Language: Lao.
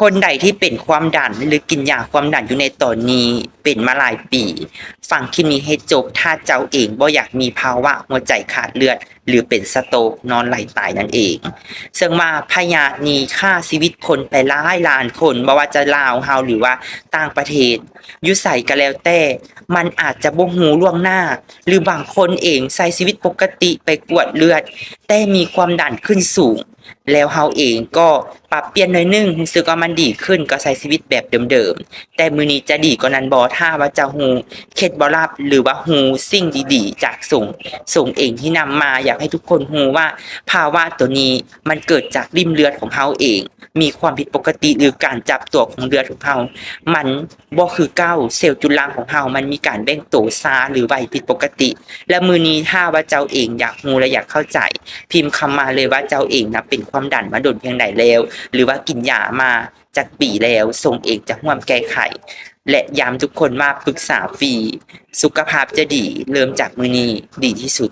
ຄົນໃດທີ່ເປັນຄວາມດັນ ຫຼື ກິນຢາຄວາມດັນຢູ່ໃນຕອນນີ້ ເປັນມາຫຼາຍປີ, ຟັງຄລິບນີ້ໃຫ້ຈົບ ຖ້າເຈົ້າເອງບໍ່ຢາກມີພາວະຫົວໃຈຂາດເລືອດ ຫຼື ເປັນສະໂຕກ ນອນໄຫຼຕາຍນັ້ນເອງ. ເຊິ່ງວ່າພະຍາດນີ້ຂ້າຊີວິດຄົນໄປຫຼາຍລ້ານຄົນ, ບໍ່ວ່າຈະລາວເຮົາ ຫຼືວ່າຕ່າງປະເທດ, ຢູ່ໃສກໍແລ້ວແຕ່, ມັນອາດຈະບໍ່ຮູ້ລ່ວງໜ້າ ຫຼືບາງຄົນເອງໃຊ້ຊີວິດປົກກະຕິໄປກວດເລືອດ ແຕ່ມີຄວາມດັນຂຶ້ນສູງ, ແລ້ວເຮົາເອງກໍປັບປ່ຽນໜ້ອຍໜຶ່ງ, ຮູ້ສຶກວ່າມັນດີຂຶ້ນ, ກໍໃຊ້ຊີວິດແບບເດີມໆ. ແຕ່ມື້ນີ້ຈະດີກວ່ານັ້ນບໍ່? ຖ້າວ່າເຈົ້າຮູ້ເຄັດບໍ່ລັບ ຫຼືວ່າຮູ້ສິ່ງດີໆຈາກສົງ, ສົງເອງທີ່ນຳມາ, ຢາກໃຫ້ທຸກຄົນຮູ້ວ່າພາວະໂຕນີ້ມັນເກີດຈາກລິ້ມເລືອດຂອງເຮົາເອງ ມີຄວາມຜິດປົກກະຕິ ຫຼື ການຈັບຕົວຂອງເລືອດຂອງເຮົາ ມັນບໍ່ຄືເກົ່າ, ເຊວຈຸລັງຂອງເຮົາມັນມີການແບ່ງໂຕຊ້າ ຫຼື ໄວຜິດປົກກະຕິ. ແລະ ມື້ນີ້ຖ້າວ່າເຈົ້າເອງຢາກຮູ້ ແລະ ຢາກເຂົ້າໃຈ, ພິມຄຳມາເລີຍວ່າເຈົ້າເອງນະເປັນຄວາມດັນມາດົນພຽງໃດແລ້ວ ຫຼືວ່າກິນຢາມາຈັກປີແລ້ວ, ສົງເອງຈະຮ່ວມແກ້ໄຂ ແລະ ຢ້ຳທຸກຄົນວ່າປຶກສາຟຣີ, ສຸຂະພາບຈະດີ, ເລີ່ມຈາກມື້ນີ້ ດີທີ່ສຸດ.